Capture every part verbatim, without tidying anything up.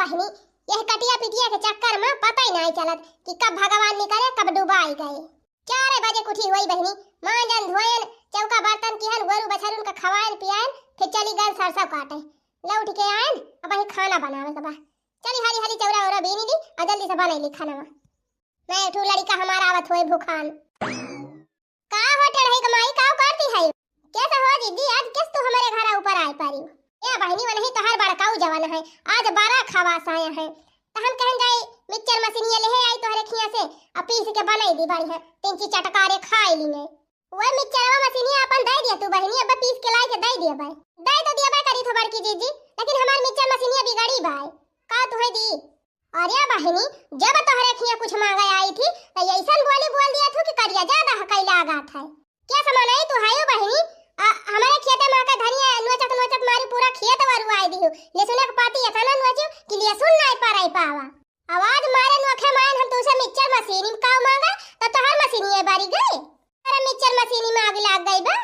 बहिनी, यह कटिया पिटिया के चक्कर मा पता ही नाहीं चलत कि कब भगवान निकरे, कब डुबाई गए। चार बजे क उठी होई बहिनी, मांजन धोयन, चौका बर्तन किहन, गोरू बछरुन का खवायन पियायन, फिर चली गन सरसों काटे। लौट के आयन, अब वही खाना बनावे के बा। चली हाली हाली चौरा ओरा बीनी ली और जल्दी से बनैली खाना। मैं एक ठो लड़िका हमार आवत होए भूखान। का हो टेढ़ई क माई, का करती है? कैसे हो दीदी, आज कैसे तू हमारे घर ऊपर आए पारी? ए बहिनी, वनही तोहार बड़काऊ जवन है, आज बड़ा खवास आया है। त हम कहन जाई मिक्सचर मशीनिया लेहे आई तोहरे खिया से, आ पीस के बनाई दी बढ़िया, तीन चीज चटकारे खाई ली। वह मिक्सचरवा मशीनिया अपन दे दिया तू बहिनी, अब पीस के लाई के दे दिया बाय। दे तो दिया बाय करी थो बड़की जीजी, लेकिन हमार मिक्सचर मशीनिया बिगड़ी बाय। का तुहे दी? अरे बहिनी, जब तोहरे खिया कुछ मांगे आई थी, त ऐसन बोली बोल दिया थू कि करिया ज्यादा हकई लागत है। क्या समनाई तू हायो बहिनी? आ, हमारे खेते मा का धनिया नोचत नोचत मारी पूरा खेत वरुआई दिहु। लहसुन के पाती इतना नोचू कि लहसुन नाई पराई पावा। आवाज मारे नोखे मायन हम तुसे मिक्सचर मशीन में काव मांगा, त तोहर मशीन ये बारी गई। अरे मिक्सचर मशीन में आग लाग गई बे।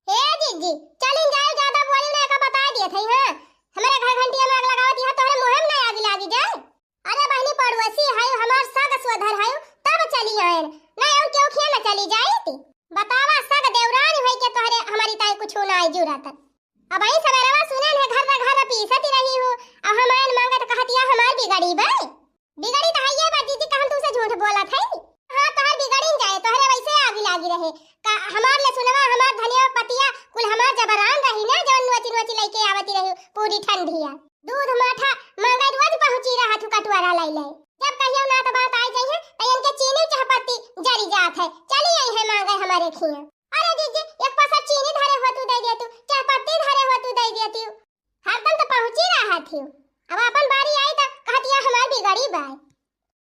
हे जीजी, चलिन जाए, ज्यादा बोली ना, एका बता दिए थे, हाँ। हमारे घर घंटिया में आग लगावत यहाँ तोहरे मुँह में ना आग लागी जाए। अरे बहिनी, पड़ोसी है, हमार सग सोधर है, तब चली आयन। ना और केहू खिया ना चली जाइत। बतावा, सग देवरानी होई के तोहरे हमारी ताई कुछ ना आई जुरत। अब आई सवेरवा सुने ने घर ना घर पीसत रही हो, अब हम आयन मांगे तो कहतिया हमार बिगड़ी बे। बिगड़ी तो है ये बात जीजी, कहन तुसे झूठ बोलत है। हाँ, तोहर बिगड़ी न जाए, तोहरे वैसे आगी लागी रहे। का हमार लहसुनवा, हमार धनिया पतिया, कुल हमार जबरान रही ना, जवन नोची नोची लेके आवती रही पूरी ठंडिया। दूध माठा मांगे रोज पहुंची रहा थू कटुआरा लाई लाई। जब कहियो ना तो बात आई जाइए, तो इनके चीनी चाहपत्ती जरी जात है, चली आई है मांगे हमारे खिया। अरे जीजी, एक पसर चीनी धरे हो तू दे दे तू, चाहपत्ती धरे हो तू दे दे तू। हरदम तो पहुंची रहा थी, अब अपन बारी आई तो कहतिया हमार बिगड़ी बाय।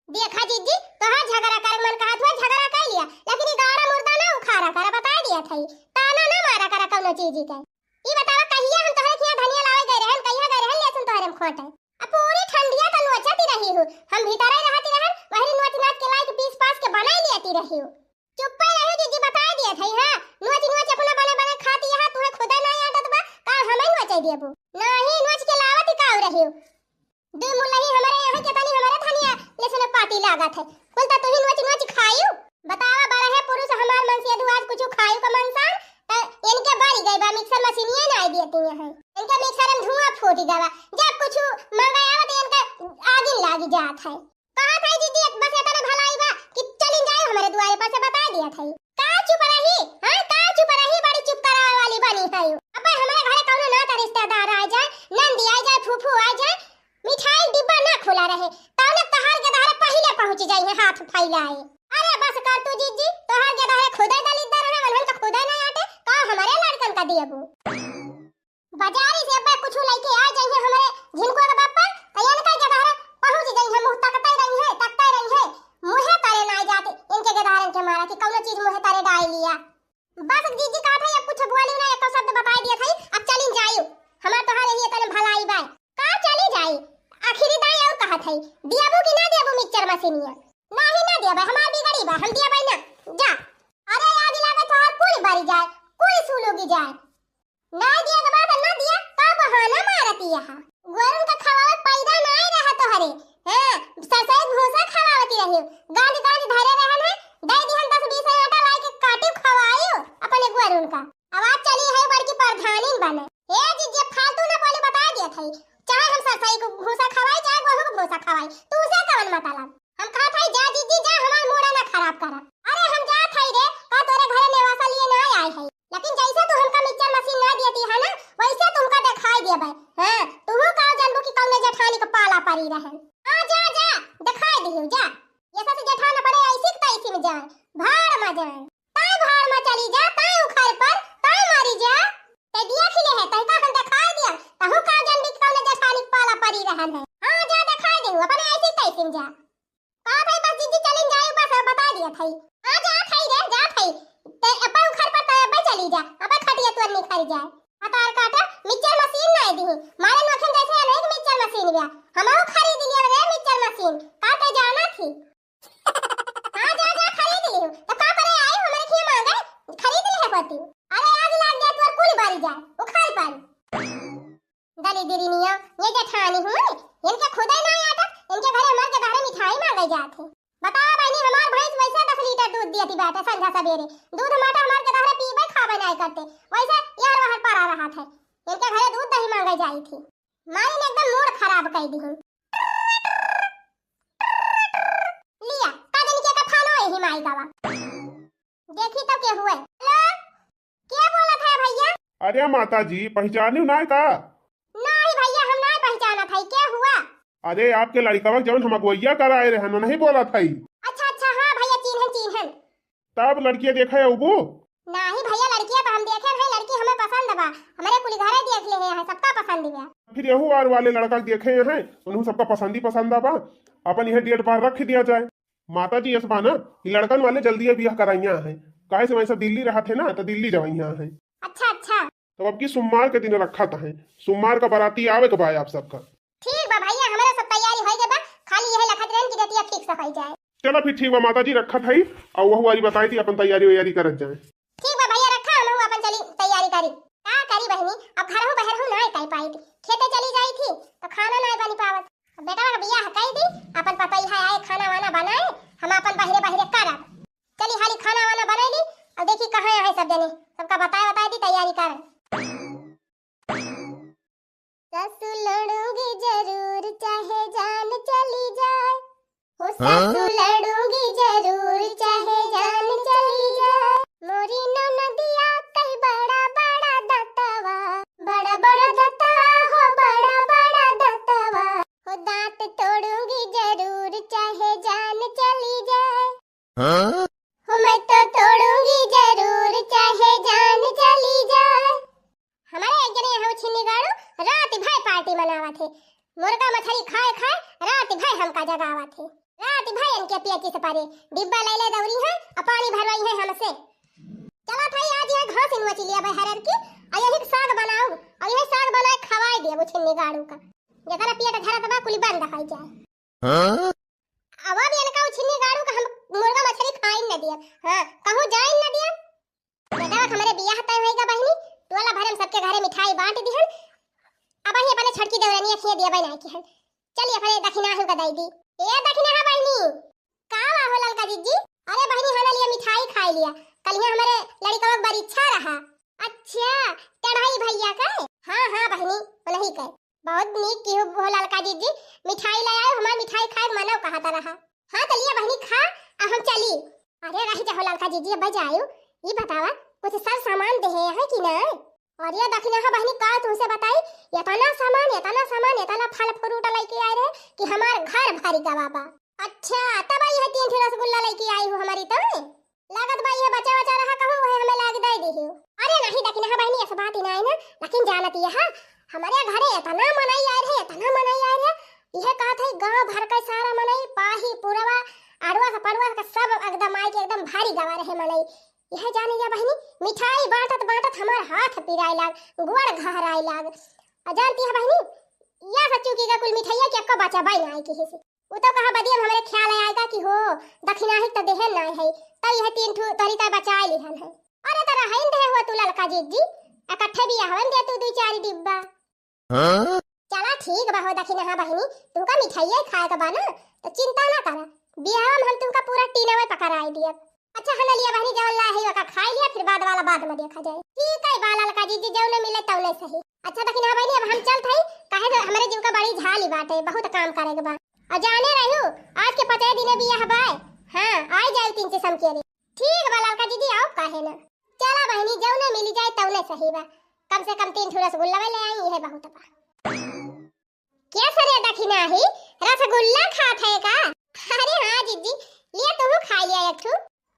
देखा जीजी, तोहार झगड़ा करे मन कहत हुआ, झगड़ा कर लिया, लेकिन ई गाड़ा मुर्दा ना उखाड़ा करा, बता दिया था, ताना ना मारा करा कौनो चीज के। ई बतावा, कहिया हम तोहरे खिया धनिया लावे गए रहन, कहिया गए रहन, लेसुन तोहरे में खोटे। अब पूरी ठंडिया तो नोचती रही हूँ, हम भीतर ही रहती रहन, वही नोच नाच के लाई के पीस पास के बनाई लेती रही हूँ। चुप्पे रही जीजी, बता दिया था, हाँ, नोच नोच अपना बने बने खाती यहाँ, तुहे खुदा ना आदत बा, का हमें नोचे देबू? नहीं, नोच के लावत ही काऊ रही हूँ। दू मुलही हमरे यहाँ के तनी हमरे धनिया लेसुन पाती लागत है। कुल त तुही नोच नोच खायू। बतावा, बड़ा है पुरुष हमार मन से यदु आज कुछ खायू का मनसान, त इनके बारी गई बा, मिक्सर मशीनिया ना आई देती है। इनके मिक्सर में धुआं फूट गवा। जब कुछ मांगा आवत इनका आगिन लागी जात है। कहा था जीजी, एक बस इतना भलाई बा कि चली जाए हमारे द्वारे पर से बता दिया था। का चुप रही? हाँ, का चुप रही? बड़ी चुप करावे वाली बनी है। अब हमरे घरे कौनो नाता रिश्तेदार आ जाए, नंदी आ जाए, फूफू आ जाए, मिठाई डिब्बा ना खुला रहे, तौले तहार के दहरे पहिले पहुंच जाई है हाथ फैलाए। अरे बस कर तू जीजी, तोहार के दहरे खुदे दलिद्दर है, वनहन का खुदे ना आटे, का हमारे लड़कन का दियबू? बाजारी से अब्बे कुछ लेके आ जाइए हमारे झिनकुआ के बापा, तो इनका के दहरे पहुंच जाई है, मुंह तकते रही है, तकते रही है, मुंहे तरे ना जाते इनके के दहरन के मारा कि कौनो चीज मुंहे तरे डाल लिया। बस जीजी कहा था, अब कुछ बोली ना, एक शब्द बता दिया था, अब चली जायू, हमार तोहार यही तने भलाई बाय। का चली जाई? आखिरी दाई और कहा था, दियाबू कि ना दियाबू मिक्सचर मशीनिया? नाही ना दियाबे, हमार बिगड़ी बा, हम दियाबे ना। जा। अरे आग लागे तोहार कुल बारी जाए, कुल सुलुगी जाए। ना दिया के बाद ना दिया, का बहाना मारती यहाँ? गोरुन का खवावत पैदा ना रहा तोहरे। हाँ, सरसोई भूसा खवावती रही। गांध गांध धरे रहन है, दे दिहन दस बीस आटा लाई के काटी खवायू अपने गोरुन का। आवाज चली है बड़की प्रधानिन बने। हे जीजी, फालतू ना बोली, बता दिया था। चाहे हम सरसोई को भूसा खवाई, चाहे गोहूं को भूसा खवाई, तू से कवन मतलब? हम कहा था, जा जीजी जा, हमार मूड़ा ना खराब करा। अरे हम जा था रे, का तोरे घरे नेवासा लिए ना आए है, लेकिन जैसे तू हमका मिक्सचर मशीन ना देती है ना, वैसे तुमका दिखाई देबे। हाँ, तू का जानबू कि कौने जेठानी के पाला पड़ी रहन। हाँ जा जा, दिखाई दियो जा। ये सब जेठान अपने ऐसी के तैसी में जाए, भाड़ में जाए। ताई भाड़ में चली जा, ताई उखाड़ पर, ताई मारी जा। ते दिया खिले है, तई का हम दिखाई दिया। तहू का जानबी कि कौने जेठानी के पाला पड़ी रहन है। हाँ जा दिखाई दियो, अपने ऐसी तैसी में जा। का भाई बस जीजी चलिन जाए, बस बता दिया था। हाँ जा था रे, जा था। ते अब्बे उखर पर ते अब्बे चली जा, अब्बे खटिया तोर निखर जाए। हतार काटा, मिक्सचर मशीन ना दी। मारे नोखन जैसे अनेक मिक्सचर मशीन बा। हमहू खरीद लिया रे मिक्सचर मशीन। का ते जाना थी? हाँ जा जा खरीद लियो। तो का करे आई हमरे खिया मांगे? खरीद ले होती। अरे आग लाग जाए तोर कुल बारी जाए, उखाड़ पारी। दली दिरी निया, ये जेठानी हुई, इनके खुदे ना जात है। बतावा बहिनी, हमार भैंस वैसे दस लीटर दूध दियती बाटे संझा सबेरे। दूध माटा हमार के दहरे पीबे खाबे नाई करते, वैसे यार वहर परा रहत है। इनके घरे दूध दही मांगे जाई थी, मारी ने एकदम मूड खराब कर दी। लिया, का दिन के का खानो यही माई का बा। देखी तो के हुए। हेलो, के बोलत है भैया? अरे माता जी, पहचानी नाय का? नहीं भैया, हम नहीं पहचानत है, के हुआ? अरे आपके लड़कवा जौन हम अगुवैया कराए रहे, नहीं बोलत है? अच्छा अच्छा, हाँ भैया, चीन्हन चीन्हन। तब लड़किया देखे अउबू? नहीं भैया, लड़किया तो हम देखे रहे, लड़की हमें पसंद बा, हमारे कुल घरे देख ले हैं, सबका पसंद बा। फिर यहू आर वाले लड़का देखे हैं, उन्हों सबका पसंद ही पसंद बा, अपन यह डेट बार रख दिया जाए। माता जी, ऐसा बा ना कि लड़कन वाले जल्दी बियाह कराइया हैं, काहे से वैसा दिल्ली रहत है ना, तो दिल्ली जवैया हैं। अच्छा अच्छा। तो अब की सोमवार के दिन रखत हैं, सोमवार का बाराती आवे के बा आप सबका। ठीक बा भैया, हमारा सब तैयारी हो गए बा, खाली यह लखत रहन की डेटिया फिक्स हो जाए। चलो फिर ठीक बा माता जी, रखत है, और वह वाली बताई थी अपन तैयारी वैयारी करत जाए। ठीक बा भैया, रखा, हम अपन चली तैयारी करी। का करी बहिनी, अब घरहू बहरहू ना कर पाई थी, खेते चली जाई थी तो खाना ना बन पावत। अब बेटा का बियाह कह दी, अपन पतोहिया आए, खाना वाना बनाए, हम अपन बहिरे बहिरे करब। चली हाली खाना वाना बनाई ली, अब देखी कहाँ है सब जने, सबका बताए बताए दी, तैयारी कर। सासू लड़ूंगी जरूर चाहे जान चली जाए, हो सासू हाँ? लड़ूंगी जरूर चाहे जान चली जाए। मोरी ननदिया कई बड़ा बड़ा दतवा, बड़ा बड़ा दतवा, हो बड़ा बड़ा दतवा, हो दांत तोड़ूंगी जरूर चाहे जान चली जाए। हाँ? हो मैं तो तोड़ूंगी जरूर चाहे जान चली जाए। हमारे एक जने यहाँ उछिन्नी गाड़ू रात भर पार्टी मनावत है, मुर्गा मछली खाए खाए रात भर हमका जगावत है। रात भर इनके पेचिस परे, डिब्बा ले ले दौरी है और पानी भरवाई है हमसे। चला था आज यह घास इनवा चिलिया बहरर की, और यही साग बनाऊ, और यह साग बनाए खवाए दिया उछिन्नी गाड़ू का, जकरा पेट झरत बा कुल बंद हो जाए। हाँ? अब अब इनका उछिन्नी गाड़ू का हम मुर्गा मछली खाइन न दियब। हाँ, कहूँ जाइन न दियब। बेटा, हमारे बियाह तय होई का बहिनी, टोला भरे में सबके घरे मिठाई बांट दिहन। अब ही अपने छोटकी देवरनिया खिए दिया बना किहन। चलिए अपने दखिनाहू का दई दी। ए दखिनाहा बहिनी, का बा हो ललका जीजी? अरे बहिनी, हाँ ना लिया मिठाई खाई लिया, कल यहाँ हमारे लड़िकवा के परीक्षा रहा। अच्छा, चढ़ाई भैया का? हाँ हाँ बहिनी, उन्हीं के। बहुत नीक किहू हो ललका जीजी, मिठाई ले आयो, हमार मिठाई खाए मनव कहत रहा। हाँ, त लिया बहिनी खा, अब हम चली। अरे रह जा हो ललका जीजी, अब जायो, ई बतावा, कुछ सर सामान देहे है कि ना? अरे दखिनाहा बहिनी, का तुमसे बताई, इतना सामान, इतना सामान, इतना फल फ्रूट लेके आए रहे कि हमार घर भरी गवा बा। अच्छा, तब आई है तीन ठो रसगुल्ला लेके आई हो हमारी तो। लागत बा यह बचा बचा रहा कहूँ, वह हमें लाग दे दी हो। अरे नहीं दखिनाहा बहिनी, ऐसा बात ही ना है ना, लेकिन जानत यह हमारे घरे इतना मनई आए रहे, इतना मनई आए रहे, यह कहत है गांव भर का सारा मनई, पाही पुरवा, अड़वा से पड़वा का सब एकदम आए के एकदम भारी गवा रहे मनई। यह जानी जा बहिनी, मिठाई बांटत बांटत हमार हाथ पिराए लाग, गोड़ घहराए लाग। आ जानती है बहिनी, या सच्चू की का कुल मिठाइया के एक्को बचा बाई ना आई किसी से। उ तो कहा बदिया में हमरे ख्याल आएगा कि हो, दखिनाही तो देहन ना है, तब यह तीन ठू तोरी तय बचाए लिहन है। अरे तो रहन दे हुआ तू ललका जीजी, इकट्ठे भी हवन दे तू दू चार डिब्बा। हाँ? चला ठीक बा हो दखिनाहा बहिनी, तुमका मिठाइया खाए के बा ना, तो चिंता ना करा, बियाह में हम तुमका पूरा टीनवे पकड़ाई दियब। अच्छा, हम लिया बहिनी, जवन ला है ओका खाई लिया, फिर बाद वाला बाद में देखा जाए। ठीक है बा ललका जीजी, जौने मिले तौने सही। अच्छा दखिनाहा बहिनी, अब हम चलत हई, काहे से हमरे जीव का बड़ी झाली बाटे, बहुत काम करे के बा। और जाने रहियो, आज के पचे दिने बियाह बाय। हाँ, आई जाए तीन से समकेरे। ठीक बा ललका जीजी, आओ काहे ना। चला बहिनी, जौने मिली जाए तौने सही बा, कम से कम तीन ठो रसगुल्ला ले आई, यह बहुत बा। क्या सरे दखिनाही, रसगुल्ला खात है का? अरे हाँ जीजी, लिया तू खा लिया एक ठू।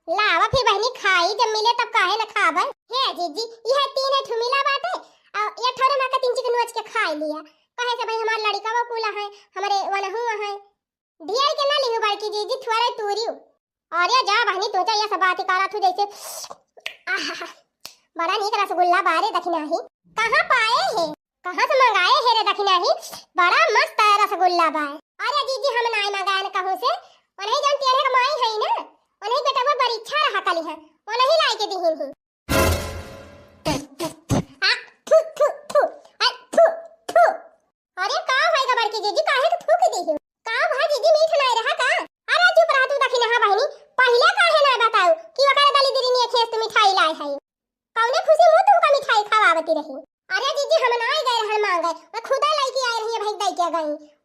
लावा फिर बहिनी खाई, जब मिले तब काहे न खाबे। हे जीजी, यह तीन ठू मिला बाटे, और ये ठोरे माँ का तीन चिकन नोच के खाई लिया। कहे से भाई हमार लड़िका वो कूला है, हमारे वनहु है। ढेर के ना लिहू बड़की जीजी, थोड़े तूरियो। अरे जा बहिनी, तू तो ये सब बात ही करा थू जैसे। आहा, बड़ा नीक रसगुल्ला बारे दखिनाही। कहाँ पाए है? कहाँ से मंगाए है रे दखिनाही? बड़ा मस्त है रसगुल्ला बाय। अरे जीजी, हम नाई मंगाए न कहूँ से। उन्हीं जौन टेढ़े के माई है ना, उन्हीं बेटा वो परीक्षा रहा कली है, उन्हीं लाई के दिहिन ही। आ, थू, थू, थू, आ, थू, थू। अरे का होएगा बड़की जीजी, काहे तू थूक दी हो? का भा जीजी, मीठ नाय रहा का? अरे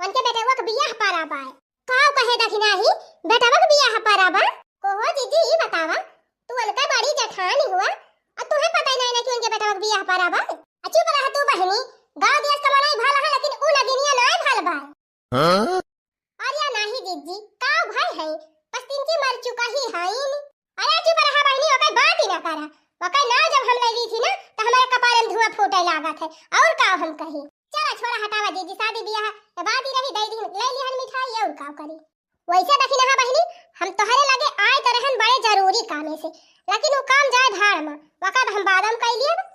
उनके बेटवा के बियाह परा बाय। का कहे दखिनही, बेटवा के बियाह परा बा? कहो जीजी, ई बतावा, तू उनका बड़ी जेठानी हुआ, अउर तुहे पता ही नाहीं ना कि उनके बेटवा के बियाह परा बा? आ चुप रह तू बहिनी, गाँव देश का मनई भल है, लेकिन ऊ नगिनिया नाहीं भल बा। हाँ? अरे नाहीं जीजी, का भय है, बस तिनकी मर चुका ही है। अरे चुप रहा बहिनी, ओकर बात ही ना करा। ओकर नाव जब हम ले ली थी ना, तो हमारे कपारे में धुआं फूटे लागत है। और का हम कही? चला छोड़ा, हटावा जीजी, शादी बियाह के बात ही रही, दे दी, ले लिहन मिठाई, और का करी। वैसे दखिनहा बहिनी, हम तोहरे लगे आए तो रहन बड़े जरूरी कामे से, लेकिन वो काम जाए भाड़ में, वकद हम बाद में कई लियब।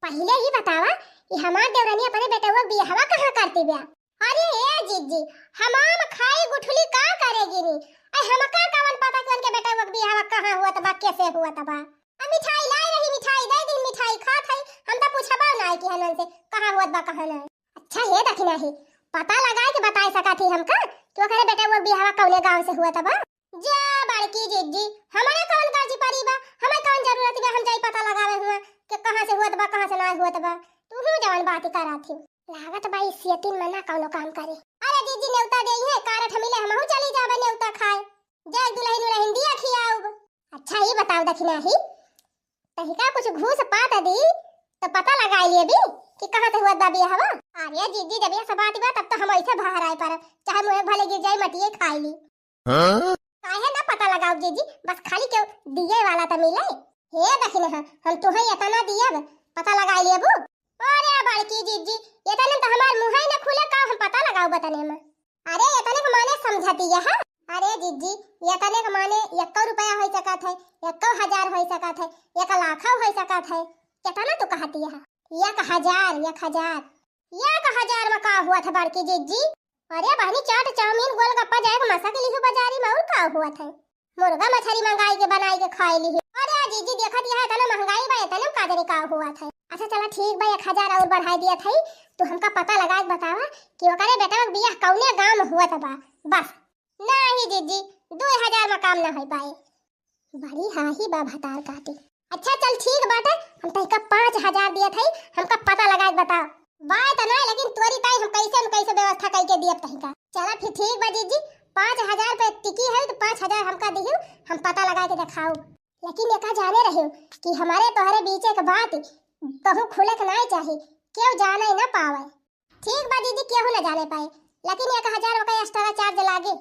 पहिले ही बतावा, ई हमार देवरनी अपने बेटवा के बियाहवा कहाँ करती ब्या? अरे ए जीजी, हम आम खाई गुठली का करेगी नी? अरे हमका कवन पता कि उनके बेटवा के बियाहवा कहाँ हुआ तबा, कैसे हुआ तबा? अब मिठाई लाई रही, मिठाई दे दिन, मिठाई खात है, हम तो पूछबा ना कि हनन से कहाँ हुआ बा, कहाँ नहीं। अच्छा हे दखिनही, पता लगाए के बताए सका थी हमका कि ओकरे बेटवा के बियाहवा कौने गाँव से हुआ तबा? जा बड़की जीजी, हमरे कौन गरजी परी बा, हमें कौन जरूरत बा हम जाई पता लगावे हुआ कि कहाँ से हुआ तबा, कहाँ से ना हुआ तबा। तू हूँ जवन बात करा थी। लागत बा ई सियतिन में ना कौनो काम करे। अरे जीजी, नेवता देई है, कारठ मिले, हमहू चली जाबे नेवता खाए। जाए दुलहिन उलहिन दिया खियाउब। अच्छा ई बताओ दखिनही, तहिका कुछ घूस पात दी तो पता लगाई लेबी कि कहाँ से हुआ बा बियाहवा। अरे जीजी, जब ये सब बात बा तब तो हम ऐसे बाहर आए परब, चाहे मुँहे भले गिर जाए, मटिए खाई ली। हाँ? काहे ना पता लगाउब जीजी, बस खाली केहू दिए वाला त मिले। हे दखिनहा, हम तुहे एतना दियब, पता लगाई लेबू? अरे बड़की जीजी, एतने त हमार मुँहे न खुले, का हम पता लगाउब एतने में? अरे एतने के माने समझतिया है? अरे जीजी, एतने के माने एक्को रुपया होइ सकत है, एक्को हजार होइ सकत है, एक लाखो होइ सकत है। केतना तू कहतिया है? एक हजार, एक हजार। एक हजार में का हुआ था बड़की जीजी? अरे बहनी, चाट, चाउमीन, गोलगप्पा जाए के मसा के लिहू बाजारी में, और का हुआ था? मुर्गा मछरी मंगाई के बनाई के खाए लिहू। अरे जीजी, देखत यहाँ इतना महंगाई बा, इतने में का जाने का हुआ था। अच्छा चला ठीक बा, एक हजार और बढ़ाई दिया था, तू हमका पता लगा के बतावा कि ओकरे बेटवा के बियाह कौने गाँव में हुआ था बा। बस। नहीं जीजी, दो हजार में काम ना हो पाए। बड़ी हाही बा भतार काटी। अच्छा चल ठीक बाटे, हम तहिका पाँच हजार दियत हई, हमका पता लगा के बताओ। बाय त ना, लेकिन तोरी ताई हम कैसे न कैसे व्यवस्था करके दियब तहिका। चला फिर ठीक बा जीजी, पाँच हजार पे टिकी है तो पाँच हजार हमका दिहू, हम पता लगा के देखाऊ। लेकिन एका जाने रहियो कि हमारे तोहरे बीच एक बात कहूँ खुले के नाई चाही, केहू जाने ना पावे। ठीक बा दीदी, केहू ना जाने पाए, लेकिन एक हजार ओकर extra charge लागे।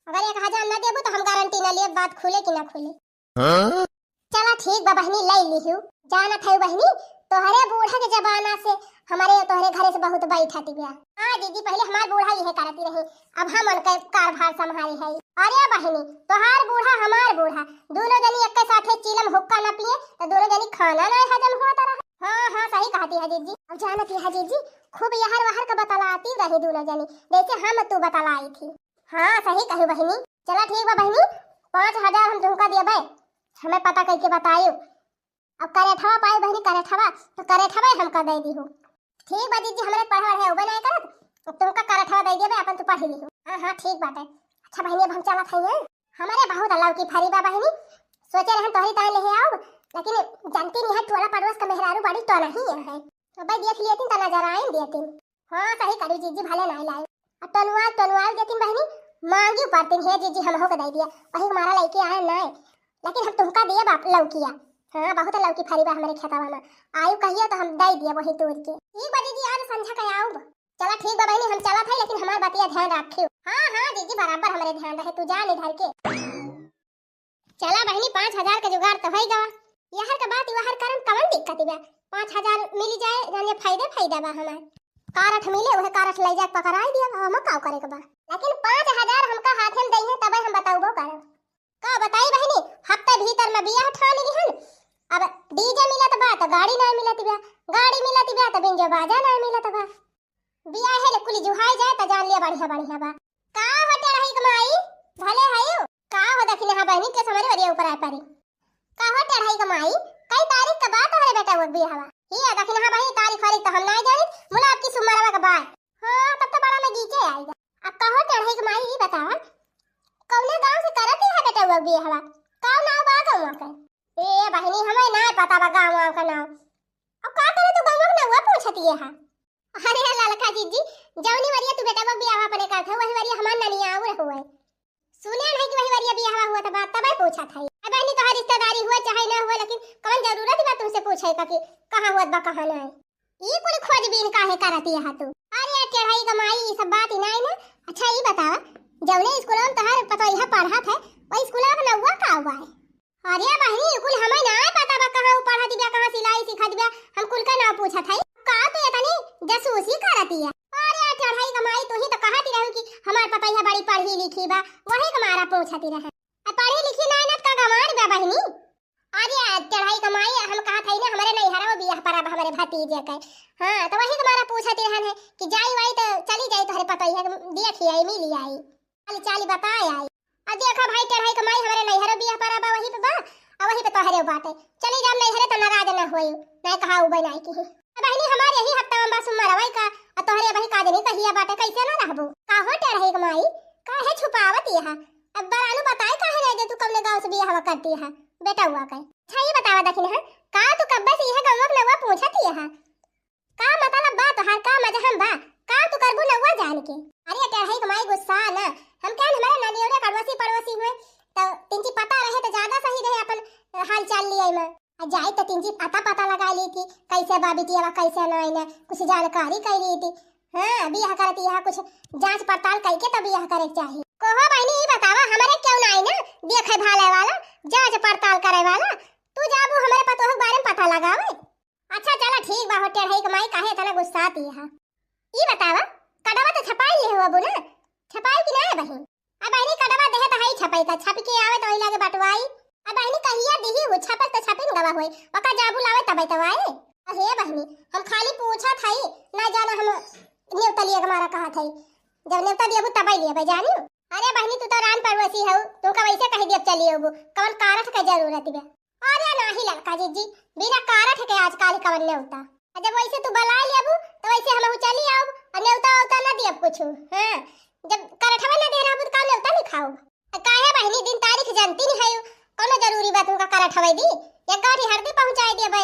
अगर एक हजार ना देबू तो हम गारंटी ना लेब बात खुले कि ना खुले। हाँ? चला ठीक बा बहिनी, ले लिहू। जानत है बहिनी, तोहरे बूढ़ा के जमाना से हमारे तोहरे घरे से बहुत बैठत गया। हाँ दीदी, पहले हमार बूढ़ा यह करती रही, अब हम उनके कारभार संभाली है। अरे बहिनी, तोहार बूढ़ा हमार बूढ़ा, दोनों जनी एक साथे चीलम हुक्का न पिए तो दोनों जनी खाना ना हजम होता रहा। हाँ हाँ, सही कहती है जीजी। अब जानती है जीजी, खूब यहर वहर का बतलाती रही दोनों जनी, जैसे हम तू बतलाई थी। हाँ सही कहू बहिनी। चला ठीक बा बहिनी, पाँच हजार हम तुमका देबे, हमें पता करके बतायू। अब करेठवा पाई बहिनी, करेठवा तो करेठवा हमका दे दीहू। ठीक बा जीजी, हमरे पढ़े वढ़े होबे नहीं करत, अब तुमका करेठवा दे देबे, अपन तू पढ़ लीहू। हाँ हाँ ठीक बाटे। अच्छा बहिनी, अब हम चलत हई हैं, हमारे बहुत लौकी फरी बा बहिनी, सोचे रहन तोहरी ताई लेहे आउब, लेकिन जानती नहीं है टोला पड़ोस का मेहरारू बड़ी तो नहीं है, तो भाई देख लियतिन तो नजर आइन देतिन। हाँ सही करी जीजी, भले नाई लाई। आ टोनवाल टोनवाल देतिन बहिनी, मांगी पड़तिन, हे जीजी हमहू के दे दिया, वही हमारा लइके आए नाई, लेकिन हम तुमका दिए बाप लौकिया। हाँ बहुत लौकी फरी बा हमरे खेतवा में, आयु कहियो तो हम दे दिए वही तोड़ के। ठीक बा जीजी, आज संझा के आउब। चला ठीक बा बहिनी, हम चलत है, लेकिन हमार बतिया ध्यान रखियो। हाँ हाँ जीजी, बराबर हमरे ध्यान रहे, तू जा निधर के। चला बहिनी, पाँच हजार के जुगाड़ तो होई गवा। यहर के बात वहर करम कवन दिक्कत बा? पाँच हजार मिली जाए, जाने फायदे फायदा बा हमार। कारठ मिले, वह कारठ ले जाके पकड़ाई दिया, हम का करे के बा? लेकिन पाँच हजार हमका हाथे में दइहे, तबे हम बताउबो करब। का बताई बहिनी, हफ्ते भीतर में बियाह ठान लिहन। अब डीजे मिलत बा तो गाड़ी ना मिलत बा, गाड़ी मिलत बा तो बिंजो बाजा ना मिलत बा। बियाहे ले कुली जुहाई जाए त जान लिया बढ़िया बढ़िया बा। का हो टेढ़ई के माई, भले हयू? का हो दखिनहा बहिनी के समझ वरिया ऊपर आए परी। का हो टेढ़ई के माई, कई तारीख के बात हरे बेटा वो बियाहवा? ही दखिनहा बहिनी, तारीख वारीख तो हम ना जानी, मुला आपकी सुमरवा के बाय। हाँ, तब तो बड़ा नगीचे आएगा। अब का हो टेढ़ई के माई, ई बतावा, कौने गांव से करत है बेटा वो बियाहवा? का नाव बा गाँव के? ए बहिनी, हमें ना पता बा गाँव वाँव का नाव। अब का करे तू गाँव के नाव पूछती है? अरे ललका जीजी, जौनी वरिया तू बेटवा बियाह अपने करत है, वही वरिया हमार ननिया आउर हुए। सुने नहीं कि वही वरिया बियाह हुआ था, बात तबे पूछत है। अब बहनी, तोहार रिश्तेदारी हुआ चाहे ना हुआ, लेकिन कौन जरूरत बा तुमसे पूछे का कि कहाँ हुआ बा, कहाँ ना है? ई कुल खोजबीन काहे करत है तू? अरे टेढ़ई क माई, ई सब बात ही नहीं ना। अच्छा, ई बतावा, जौने स्कूल में तोहार पतोहिया पढ़त है, वही स्कूल का नौवा का हुआ है? अरे बहनी, ई कुल हमें ना पता बा, कहाँ उ पढ़त बिया, कहाँ सिलाई सीखत बिया, हम कुल का ना पूछत है। का तू इतनी जासूसी करत है? अरे टेढ़ई क माई, तू ही तो कहत रहू कि हमार पतोहिया बड़ी पढ़ी लिखी बा, वही के मारा पूछत रहे। अब पढ़ी लिखी ना, ना का गंवार बा बहनी। अरे टेढ़ई क माई, हम कहत है ना, हमरे नैहरा में बियाह परब हमरे भतीजे के। हाँ, तो वही के मारा पूछत रहन है कि जाई वाई तो चली जाई, तोहरे पतोहिया के देखी आई, मिली आई। चाली चाली बताए आई। अब देखा भाई, टेढ़ई क माई, हमरे नैहरो बियाह परब बा, वही पे बा, और वही पे तोहरे बाटे। चली जाम नैहरे तो नाराज ना होई, नहीं कहा उ बनाई की। अब बहनी, हमारे यही हफ्ता में बा सुमरवाई का, और तोहरे वही काज नहीं कहिया बाटे, कैसे ना रहबो? का हो टेढ़ई क माई, काहे छुपावत यहा? अब बरानू बताए काहे नहीं दे तू कौने गाँव से बियाह करती है बेटा हुआ के? अच्छा, ये बतावा दखिन है, का तू कब्बे से यह गाँव के नौवा पूछत यहा? का मतलब बा तोहार, का मजहम बा? का तू करबू नौवा जान के? अरे टेढ़ई क माई गुस्सा ना, हम कहन हमारे ननियोरे पड़ोसी पड़ोसी हुए, तो तिनकी पता रहे तो ज्यादा सही रहे अपन हाल चाल लिए में। आ जाए तो तिनकी पता पता लगा ली थी, कैसे बा बिटिया, कैसे नहीं ना, कुछ जानकारी कर ली थी। हाँ, बियाह करती है, कुछ जांच पड़ताल करके तो बियाह करे के चाहिए। कहो बहनी, ई बतावा, हमारे क्यों नहीं ना देखे भाले वाला, जांच पड़ताल करे वाला? तू जाबू हमारे पतोह के बारे में पता लगावे? अच्छा चला ठीक बा हो, टेढ़ई क माई काहे इतना गुस्साती है? ई बतावा, कड़वा तो छपाई ले हो अबू ना, छपाई कि ना बहिन? अब बहिनी कड़वा देहे तो हई छपाई का, छप के आवे तो वही लागे बटवाई। अब बहिनी कहिया दिही हो, छपल तो छपिन गवा होए, ओका जाबू लावे तबे तो आए। अहे बहिनी, हम खाली पूछत हई, ना जाना हम नेवता लिए हमारा कहत हई, जब नेवता दियबू तबे लिए जानी। अरे बहिनी तू तो रान पड़ोसी हो, तुमका वैसे कह दियब चली अबू, कौन कारठ का जरूरत बे? अरे नाही ललका जीजी, बिना कारठ के आजकल कवन नेवता। आ जब वैसे तू बलाइ लेबू, तो वैसे हमहू चली आउब, आ नेवता उता ना दियब कुछु। हाँ, जब करठवे ना दे रहबू, तो का नेवता लिखाउब? आ काहे बहिनी, दिन तारीख जानती नहीं है, कौनो जरूरी बात उनका करठवे दी, एक गांठी हरदी पहुँचाए देबे।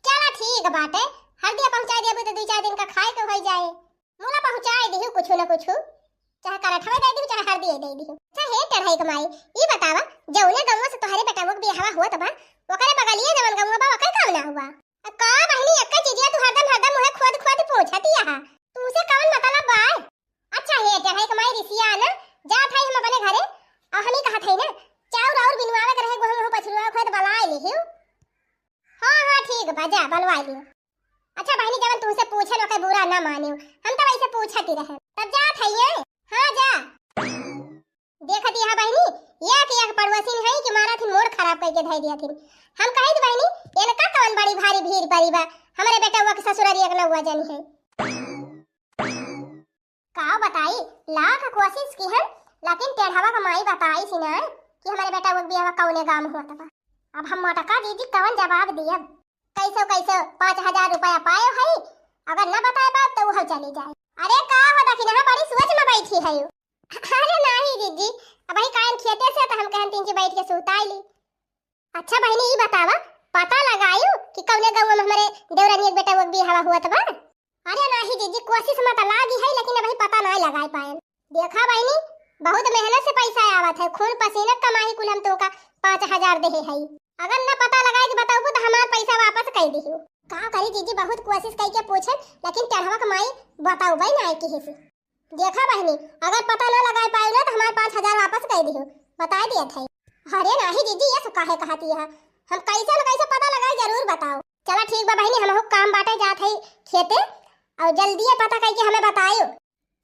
चला ठीक बाटे, हरदी पहुँचाए देबू, तो दुई चार दिन का खाए के हो जाए। मुला पहुँचाए दिहु कुछु न कुछु, चाहे करठवे दे दिहु, चाहे हरदिये दे दिहु। अच्छा हे टेढ़ई क माई, ई बतावा, जौने गौवा से तोहरे बेटवा के बियाहवा होत बा, ओकरे बगलिए जवन गौवा बा, ओकर का नाव बा? आ का बहिनी, एक्के चीजिया तू हरदम, हरदम उहे खोद, खोद पूछत यहा, तुमसे कवन मतलब बा? अच्छा हे टेढ़ई क माई, रिसिया ना, जात हई हम अपने घरे, और हम ही कहत हई ना, चाउर और बिनवावे के रहे, गोहूँ, गोहूँ पछरुआ खोद बलाए लिहिउ। हाँ, हाँ, ठीक बा, जा, बलवाई लियो। अच्छा बहिनी, जवन तुमसे पूछन, ओके बुरा ना मानियो, हम तो वैसे पूछत ही रहे। तब जात हई ये? हाँ, जा। देखत यह बहिनी, एक, एक पड़ोसिन है कि मारा थी, मूड खराब करके धई दिया थी। हम कही थी बहिनी, इनका कवन बड़ी भारी भीड़ पड़ी बा, हमारे बेटवा के ससुरारी एक नौवा जनी है। का बताई, लाख कोशिश किहन, लेकिन टेढ़वा क माई बताइस ना कि हमरे बेटवा के बियाह कौने गाँव में होत बा। अब हम मोटका जीजी कवन जवाब दियब? कैसे कैसे पाँच हजार रुपया पाए हई, अगर न बताए पाब तो उहव चली जाए। अरे का हो दखिनहा, बड़ी सोच में बैठी है। अरे नाही जीजी, अबही कायन खेते से तो हम कहन तीन जी बैठ के सुताई ली। अच्छा बहिनी, ई बतावा, पता लगायू कि कौने गाँव में हमरे देवरानी के बेटवा के बियाहवा होत बा? अरे नाही जीजी, कोशिश में तो लागी है, लेकिन अबही पता नहीं लगाए पाएन। देखा बहिनी, बहुत मेहनत से पैसा आवत है, खून पसीना कमाई कुल हम तोका पाँच हजार देहे है। अगर न पता लगाए के बताबू तो हमार पैसा वापस कर दिहू। का करी जीजी, बहुत कोशिश करके पूछन, लेकिन टेढ़वा के माई बताऊ भाई ना किसी से। देखा बहिनी, अगर पता ना लगाए पाए ना तो हमारे पाँच हजार वापस कर दियो, बताए दिया था। अरे नाही जीजी, ये सु काहे कहती है, हम कैसे न कैसे पता लगाए जरूर बताओ। चला ठीक बा बहिनी, हमहू काम बाटे जात है खेते, और जल्दी पता करके हमें बतायो।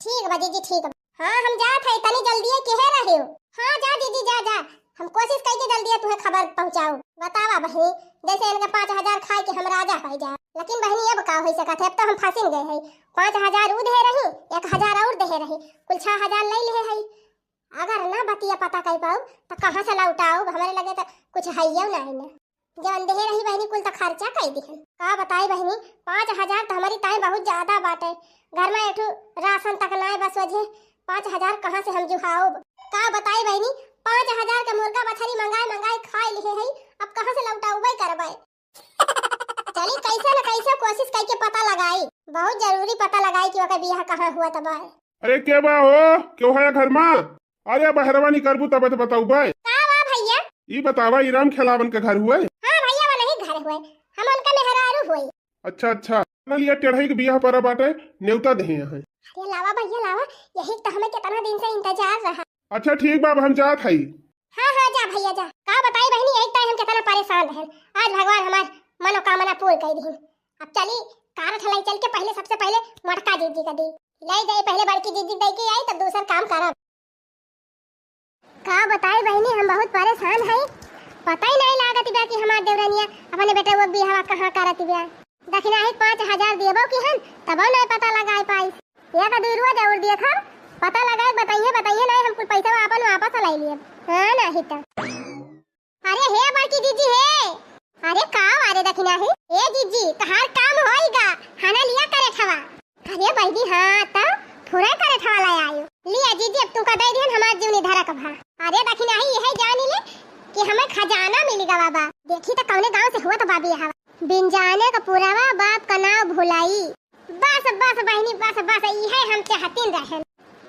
ठीक बा जीजी, ठीक बा। हाँ हम जात है, तनी जल्दी केहे रहियो। हाँ जा जीजी, जा जा, हम कोशिश करके जल्दी तुहे खबर पहुँचाओ। बतावा बहिनी, जैसे इनके पाँच हजार खाए के हम राजा हो जा, लेकिन बहिनी अब का हो सकत है, अब तो हम फंसिन गए है। पाँच हजार ऊ दे रही, एक हजार और दे रही, कुल छह हजार ले ले है। अगर ना बतिया पता कर पाऊ तो कहाँ से लौटाऊ? हमारे लगे तो कुछ है ही नहीं ना। जवन दे रही बहिनी कुल तो खर्चा कर दी। का बताई बहिनी, पाँच हजार तो हमारी ताई बहुत ज्यादा बाटे। घर में एक ठो राशन तक ना है, बस वजह पाँच हजार कहाँ से हम जुहाओ? का बताई बहिनी, पाँच हजार के मुर्गा बछरी मंगाए मंगाए खाए लिए है, अब कहाँ से लौटाऊ भाई करबे? चली कैसे न कैसे कोशिश करके पता लगाई। बहुत जरूरी पता लगाई कि ओकर बियाह कहाँ हुआ तब है। अरे के बा हो, केहू है घर मा? अरे बहरवा निकरबू तब तो बताऊ बे। का बा भैया? ई बतावा, ई राम खेलावन के घर हुए? हाँ भैया, वो नहीं घर हुए, हम उनका मेहरारू हुए। अच्छा अच्छा, ना लिया टेढ़ई के बियाह परा बाटे, नेवता देहे हैं। अरे लावा भैया लावा, यही तो हमें कितना दिन से इंतजार रहा। अच्छा ठीक बा, अब हम जात हई। हाँ हाँ जा भैया जा। का बताई बहिनी, यही तो हम कितना परेशान रहन, आज भगवान हमार मनोकामना पूर्ण कर दी। अब चली कार ठलाई चल के पहले, सबसे पहले मोटका जीजी का दी, ले जाई पहले बड़की जीजी दे के आई, तब दूसर काम करब। का बताई बहिनी, हम बहुत परेशान हई, पता ही नहीं लागत बा कि हमार देवरनिया अपने बेटवा के बियाहवा कहाँ करत बा। दखिनाही पाँच हजार देबो की हन, तबो नहीं पता लगाए पाई। या का दुई रुआ जरूर देखब, पता लगाए बताइए, बताइए नहीं हम कुल पैसा अपन वापस लाई लिए। हाँ नहीं तो। अरे हे बड़की जीजी हे, अरे का अरे दखिनाही, ए जीजी तहार काम होइगा, खाना लिया करे ठवा। अरे बहिनी हाँ तो थोड़ा करे ठवा लाई आयो। लिया जीजी अब तुमका दे दिहन हमार जीवनी धरक भा। अरे दखिनाही यही जानी ले कि हमें खजाना मिल गवा बा। देखी तो कौने गांव से हुआ तो बाबी हवा। बिन जाने का पुरावा बाप का नाव भुलाई। बस बस बहिनी बस बस, इहे हम चाहतीन रहन।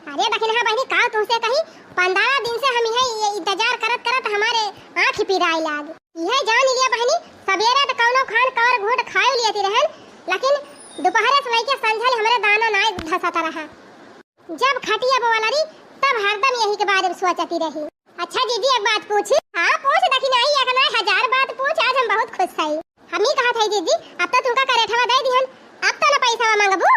अरे दखिनहा बहिनी का तुमसे कही, पंद्रह दिन से हम इहे ये इंतजार करत करत हमारे आँख पिराए लाग। इहे जान लिया बहिनी, सबेरे तो कौनो खान कवर घूट खाए लियती रहन, लेकिन दोपहरे से लेके संझा ले हमरे दाना नाय धसत रहा। जब खटिया बोवला रही, तब हरदम यही के बारे में सोचती रही। अच्छा जीजी, एक बात पूछी? हाँ, पूछ। दखिनाही एक ना हजार बात पूछ, आज हम बहुत खुश हई। हम ही कहत हई जीजी, अब तो तुमका करेठवा दे दिहन, अब तो ना पैसा मांगबू।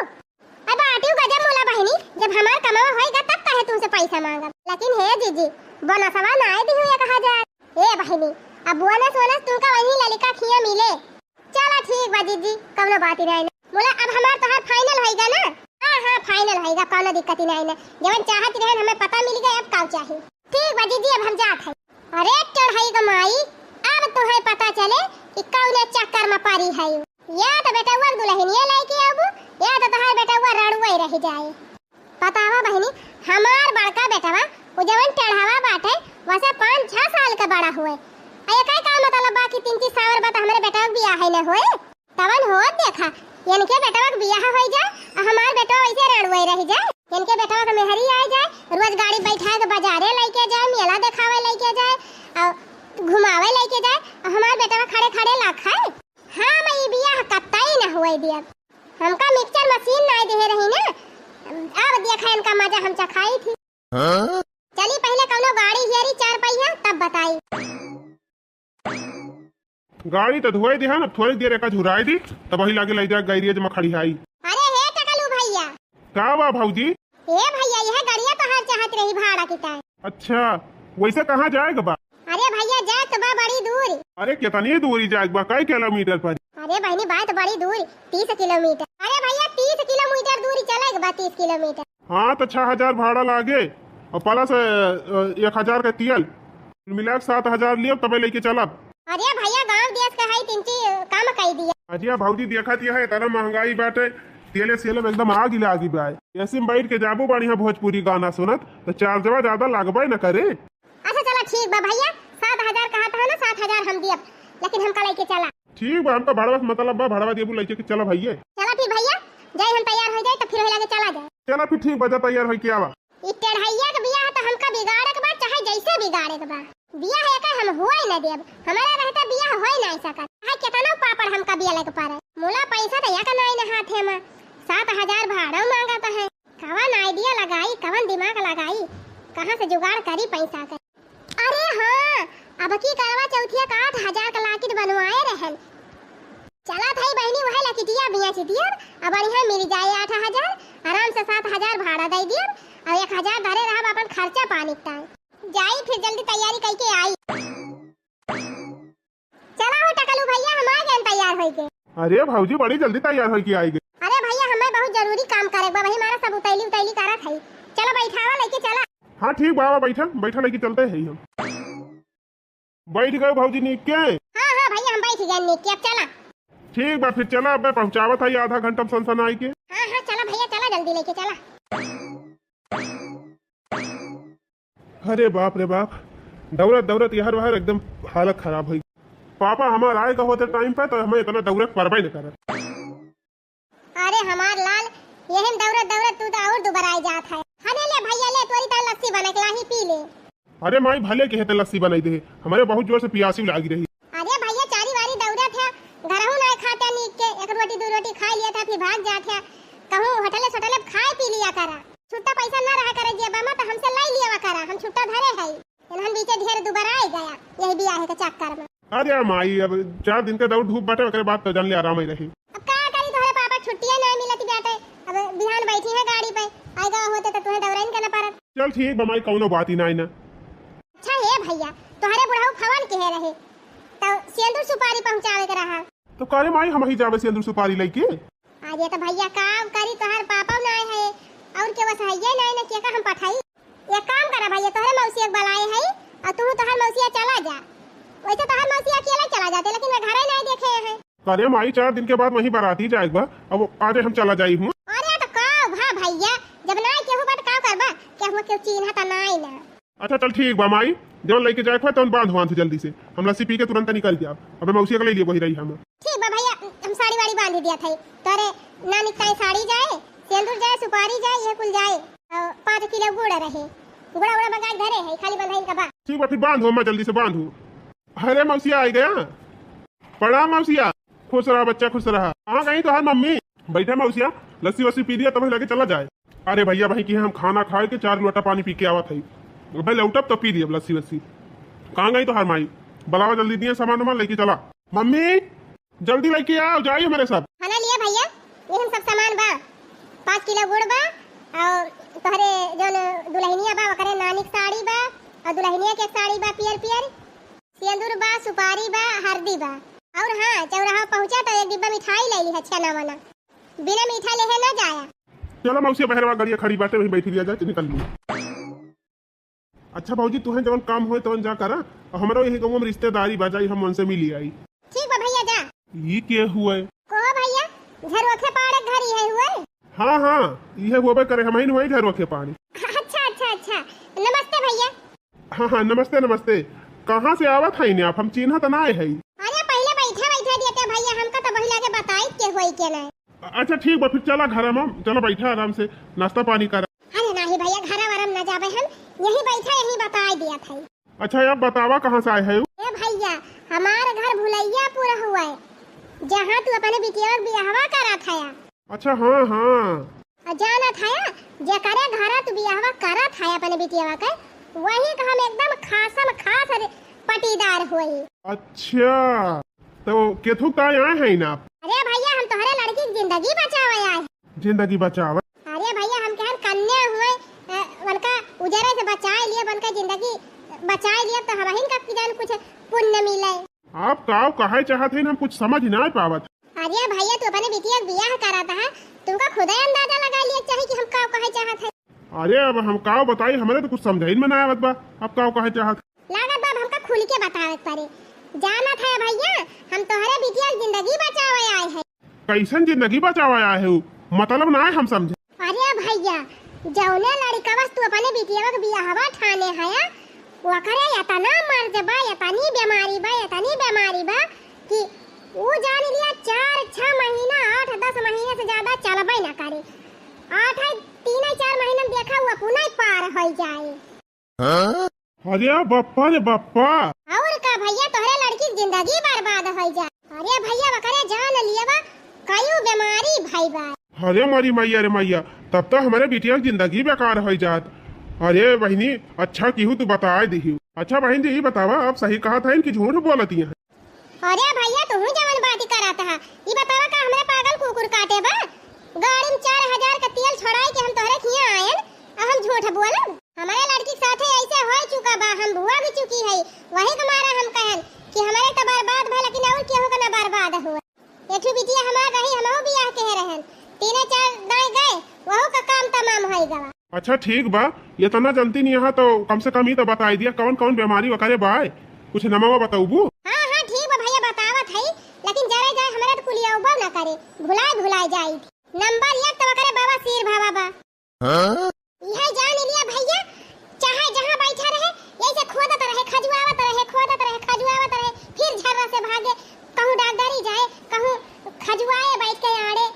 अब आटियो गजब मोला बहिनी, जब हमार कमावा होएगा तब काहे तुमसे पैसा मांगब। लेकिन हे जीजी, बोनसवा ना आए दिहू एक हजार। ए बहिनी, अब बोनस वोनस तुमका वही ललिका खिया मिले। चला ठीक बा जीजी, कौनो बात ही नहीं। बोला अब हमार तोहार फाइनल होइगा ना? हाँ हाँ फाइनल होइगा, कौनो दिक्कत ही नहीं ना। जवन चाहत रहन हमें पता मिल गया, अब काउ चाही। ठीक बा जीजी, अब हम जात है। अरे चढ़ाई ग माई, अब तुहे पता चले कि कौने चक्कर में पड़ी है। या तो बेटवा दुल्हनिया लेके आबू, या तो तोहार बेटवा रड़ुआ ही रह जाए। बतावा बहिनी, हमार बड़का बेटवा उ जवन टेढ़ावा बाटे, वसे पाँच छह साल के बड़ा हुए। आ एकर का मतलब बा कि तीन चीज सावर बा त हमरे बेटवा के बियाह है न होए? तवन होत देखा, इनके बेटवा के बियाह होई जाए, आ हमार बेटवा वैसे रड़ुए रह जाए। इनके बेटवा के मेहरी आए जाए, रोज गाड़ी बैठा के बाजारे लेके जाए, मेला देखावे लेके जाए, आ घुमावे लेके जाए, आ हमार बेटवा खड़े खड़े ला खाए। हम ई बियाह कतई न होए दियब। हमका मिक्सचर मशीन नाय देहे रही ना, अब देखा इनका मजा हम चखाई थी। हाँ? चली पहले कौनो गाड़ी हेरी चार पहिया, तब बताई। गाड़ी तो धोए दिहन, अब थोड़ी देर एका झुराए दी, तब वही लागे ले जा गैरेज में खड़ी आई। अरे हे टकलू भैया। का बा भौजी? ए भैया, यह गड़िया तोहार चाहत रही भाड़ा की ताई। अच्छा, वैसे कहाँ जाएगा बा? अरे भैया, जाए तो बा बड़ी दूर। अरे कितनी दूरी जाएगा बा, कई किलोमीटर पर? अरे बहिनी, बा तो बड़ी दूर, तीस किलोमीटर। अरे भैया, तीस किलोमीटर दूरी चलेगा बा, तीस किलोमीटर। हाँ, तो छह हजार भाड़ा लागे और प्लस, अ, एक हजार का तेल, मिला के सात हजार लियो, तबे लेके चलब। अरे भैया, गांव देश के हई, तिनची कम कई दिया। अरे भौजी, देखत यह इतना महंगाई बाटे, तेले सेले में एकदम आग ही लागी बा। एसी में बैठ के जाबू बढ़िया भोजपुरी गाना सुनत, तो चार्जवा ज्यादा लगबे न करे। अच्छा चला ठीक बा भैया, सात हजार कहत है ना, सात हजार हम दियब, लेकिन हमका लेके चला। ठीक बा, हमका भाड़वा से मतलब बा, भाड़वा देबू, लेके के चला भैया। चला फिर भैया, जाए हम तैयार हो जाए तो फिर वही लगे चला जाए। चला फिर ठीक बा, जा तैयार होई के आवा। ई टेढ़ैया के बियाह तो हमका बिगाड़े के बा, चाहे जैसे बिगाड़े के बा। बियाह एकर हम होए न देब, हमारा रहता बियाह होए नहीं सकत। चाहे केतनो पापड़ हमका बिया लेके पारे, मुला पैसा तो एक नाई न हाथे में, सात हजार भाड़ा मांगत है। कवन idea लगाई, कवन दिमाग लगाई, कहाँ से जुगाड़ करी पैसा के? अरे हाँ, अब की करवा चौथिया का आठ हजार का लाकिट बनवाए रहन। चला थाई बहिनी, वह लकिटिया बिया चितिया, अब बढ़िया मिल जाए आठ हजार, आराम से सात हजार भाड़ा दे दियन, और एक हजार धरे रहब अपन खर्चा पानी के ताई। जाई फिर जल्दी तैयारी करके आई। चला हो टकलू भैया, हम आ गए तैयार होई के। अरे भौजी, बड़ी जल्दी तैयार होई के आई गई। अरे भैया, हमें बहुत जरूरी काम करे के बा, वही हमारा सब उतैली उतैली करत है। चला बैठावा लेके चला। हाँ ठीक बा, आवा बैठा, बैठा लेके चलते हैं हम। बैठ गए भौजी नीक के? हाँ हाँ भैया, हम बैठ गए नीक के, अब चला। ठीक बा फिर चला, अब मैं पहुँचावत है आधा घंटा में सन सन आई के। हाँ हाँ चला भैया, चला जल्दी लेके चला। अरे बाप रे बाप, दौड़त दौड़त यहर वहर एकदम हालत खराब होई। पापा हमार आए का होते टाइम पे तो हमें इतना दौड़े के परबे न करत। अरे हमार अरे माई, भले किहे त लस्सी बनाई दे, हमरे बहुत जोर से पियासी लागी रही। अरे भइया, चारी वारी दौड़त है, घरहू नाय खात है नीक के, एक रोटी दू रोटी खाइ लियत है, फिर भाग जात है, कहूँ होटले सोटले खाए पी लिया करा। छुट्टा पैसा ना रहा करे जेबा में, तो हमसे लाई लियावा करा, हम छुट्टा धरे है। इन्हन बीचे ढेर दुबराइ गया यही बियाह के चक्कर में। अरे माई, अब चार दिन के दौड़ धूप बाटे, ओकरे बाद तो जान ले आराम ही रही। अब का करी, तोहरे पापा छुट्टिया नाय मिलत बाटे। अब बिहान बैठी है गाड़ी पे, आइगा होते तो तुहे दौड़ाइन के ना परत। चल ठीक बा माई, कौनो बात ही नाय ना। अच्छा हे भइया, तोहरे बुढ़ऊ फवन किहे रहे, तो सेंदूर सुपारी पहुँचावे के रहा। तो कारे माई, हम ही जावे सेंदूर सुपारी लइके? अरे तो भइया का करी, तोहार पापा नाय है, और के बस हइये नाय ना, के का हम पठाई? एक काम करा भइया, तोहरे मौसिया के बुलाए है, और तू तोहर मौसिया चला जा। वैसे तोहर मौसिया अकेला चला जाते, लेकिन वे घरे नाय देखे हैं। अरे माई, चार दिन के बाद वहीं बराती जाएक बा, अब आजे हम चला जाई हूँ। अरे तो का भा भइया, जब नाय केहू बा त का करबा, केहू केहू चीन्हा त नाय ना। अच्छा चल ठीक बा माई, जौन लइके जाएक बा तौन बांध वांध जल्दी से, हम लस्सी पी के तुरंत निकल जाब। अबे मौसिया के ले लिए वही रही हम। ठीक बा भइया, हम साड़ी वाड़ी बांध दिया था, तोरे नानी ताई साड़ी जाए, सेंदूर जाए, सुपारी जाए, ये कुल जाए, और पाँच किलो गुड़ रहे, गुड़ा उड़ा मंगा के धरे है, खाली बंधाइन का बा। ठीक बा, फिर बांधो अम्मा, जल्दी से बांधो। अरे मौसिया आई गया। प्रणाम मौसिया। खुश रहा बच्चा, खुश रहा। कहाँ गई तोहार मम्मी? बैठे मौसिया, लस्सी वस्सी पी लिया तब लगे चला जाए। अरे भइया भाई कि हम खाना खाए के चार लोटा पानी पी के आवत है, भाई लौटब तो पी लियब लस्सी वस्सी। कहाँ गई तोहार माई? बुलावा जल्दी, दिए सामान वामान लेके चला। मम्मी जल्दी लेके आओ, जाई हमरे सब। खाना लिया भइया, ये हम सब सामान बा, पाँच किलो गुड़ बा, और तोहरे जौन दुल्हनिया बा ओकरे नानी के साड़ी बा, और दुल्हनिया के एक साड़ी बा पियर पियर, सेंदूर बा, सुपारी बा, हरदी बा, और हाँ, चौराहा पहुँचा तो एक डिब्बा मिठाई ले ली है, छेना वना, बिना मीठा लेहे ना जाया। चलो मौसी, बहरवा गड़िया खड़ी बाटे, वहीं बैठी लिया जाए, निकल ली। अच्छा भौजी, तुहे जवन काम होए तवन जा करा, और हमरो यही गाँव में रिश्तेदारी बा, जाई हम उनसे मिली आई। ठीक बा भइया, जा। ई के हुए? कहो भइया, झरोखे पाड़े घर ही है हुए? हाँ हाँ, इहे हुए करे, हम ही हुए झरोखे पाड़े। अच्छा अच्छा अच्छा, नमस्ते भइया। हाँ हाँ, नमस्ते नमस्ते। कहाँ से आवत है ने आप? हम चिन्हत ना है। अरे पहले बैठा बैठा देते भइया, हमका तो वही लगे बताई के होई के नहीं। अच्छा ठीक बा, फिर चला घर में, चला बैठा आराम से, नाश्ता पानी करा। अरे नाही भइया, घर वरम ना जाबे हम, यही बैठा, यही बताई दिया था। अच्छा आप बतावा कहाँ से आए है? ए भइया, हमार घर भुलैयापुर हुए, जहाँ तू अपने बिटिया के बियाहवा करत हया। अच्छा हाँ हाँ। आ जानत हया, जेकरे घरा तू बियाहवा करत हया अपने बिटिया के, वही का हम एकदम खासम खास रे-, पटीदार होई। अच्छा, तो केथुक ताई आए हैं ना आप? अरे भइया, हम तोहरे लड़की की जिंदगी बचावे आए हैं। जिंदगी बचावे? अरे भइया, हम कहन कन्या हुए, अ, उनका उजरे से बचाए लिए, उनका जिंदगी बचाए लिए, तो हमहिन का जान कुछ पुण्य मिले। आप काव कहे चाहत हैं, हम कुछ समझ ना पावत। अरे भइया, तू अपने बिटिया के बियाह करत है, तुमका खुदे अंदाजा लगा लिए चाहिए कि हम काव कहे चाहत है। अरे अब हम काव बताई, हमरे तो कुछ समझाइन में ना आवत बा, आप काव कहे चाहत। लागत बा अब हमका खुल के बतावे के पड़े। जानत है भइया, हम तोहरे बिटिया के जिंदगी बचावे आए हैं। कैसन जिंदगी बचावे आए हो? मतलब ना है हम समझे। अरे भइया, जौने लड़कवा से तू अपने बिटिया के बियाहवा ठाने हया, ओकरे इतना मर्ज बा, इतनी बीमारी बा, इतनी बीमारी बा कि ऊ जान लिया चार छह महीना, आठ दस महीने से ज्यादा चलबे ना करे। आठ है, तीन है, चार महीना में देखा ऊ अपना ही पार हो जाए। अरे बप्पा रे बप्पा। और का भइया, तोहरे लड़की की जिंदगी बर्बाद हो जा। अरे भइया, ओकरे जान लिया बा, कई बीमारी भई बा। अरे मारी मैया रे मैया, तब तो हमारे बिटिया की जिंदगी बेकार हो जात। अरे बहिनी, अच्छा किहू तू बताए दिहू। अच्छा बहिन जी, ई बतावा, आप सही कहत हैं कि झूठ बोलत हैं? अरे भइया, तुहू जवन बात करत हा, ई बतावा का हमरे पागल कुकुर काटे बा? गाड़ी में चार हजार का तेल छोड़ाई के हम तोहरे खिया आयन, आ हम झूठ बोलब? हमारे लड़की के साथे ऐसे हो चुका बा, हम भुआ भी चुकी है, वही के मारे हम कहन कि हमारे तो बर्बाद भा, लेकिन और केहू के ना बर्बाद हुआ। एठू बिटिया हमार रही, हमहू बियाह के रहन, तीने चार दाई गए, वहू का काम तमाम होई गवा। अच्छा ठीक बा, इतना जनती नहीं यहाँ तो कम से कम ही तो बताई दिया, कौन कौन बीमारी वगैरह बा, कुछ नमवा बताऊबू? हाँ हाँ ठीक बा भइया, बतावत है, लेकिन जरे जाए हमारे तो कुलिया उबा ना करे, भुलाए भुलाए जाई। नंबर एक तो वकरे बाबा शेर बाबा बा। हाँ? यह जान लिया भइया, चाहे जहाँ बैठा रहे, यही से खोदत रहे, खजुआवत रहे, खोदत रहे, खजुआवत रहे, फिर झर्रा से भागे, कहूँ डॉक्टरी जाए, कहूँ खजुआए बैठ के आड़े,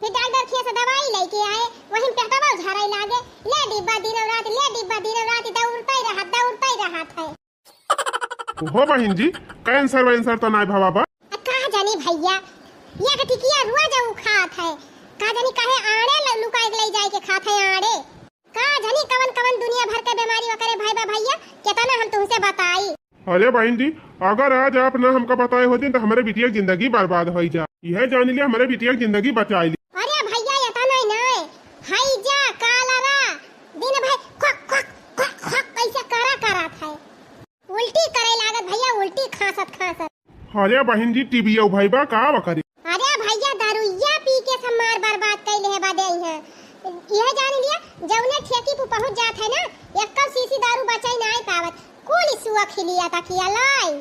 फिर डॉक्टर खिया से दवाई लेके आए, वहीं पेटवा झरे लागे, ले डिब्बा दिन रात, ले डिब्बा दिन रात, दौड़ता ही रहा, दौड़ता ही रहा। हो बहिन जी, कैंसर वैंसर तो नाय भवा बा? का जानी भइया, एक टिकिया रोज उ खात है, का जानी काहे आड़े ल-, लुकाइ के लइ जाइ के खात है आड़े। का जानी कवन कवन दुनिया भर के बेमारी ओकरे भइ बा भइया, केतना हम तुहसे बताई। अरे बहिन जी, अगर आज आप ना हमका बताए होतिन त हमरे बिटिया के जिंदगी बर्बाद होइ जा। इहे जान लिया, हमरे बिटिया के जिंदगी बचाइ ली। अरे भइया, एतना ही नाय, हैजा, कालरा, दिन भर खोक, खोक, खोक, खोक कइसे करा करत है। उल्टी करे लागत भइया, उल्टी खांसत खांसत। अरे बहिन जी, टीबी भइ बा का बा करे? अरे भइया, दारुइया पी के सब मार बर्बाद कइ लेहे बा देइ है। इहे जान लिया, जउने ठेकी पे पहुंच जात है ना, एक्को शीशी दारू बचाइ नाहीं पावत, कुल सुआ खिलिया तकिया लाई।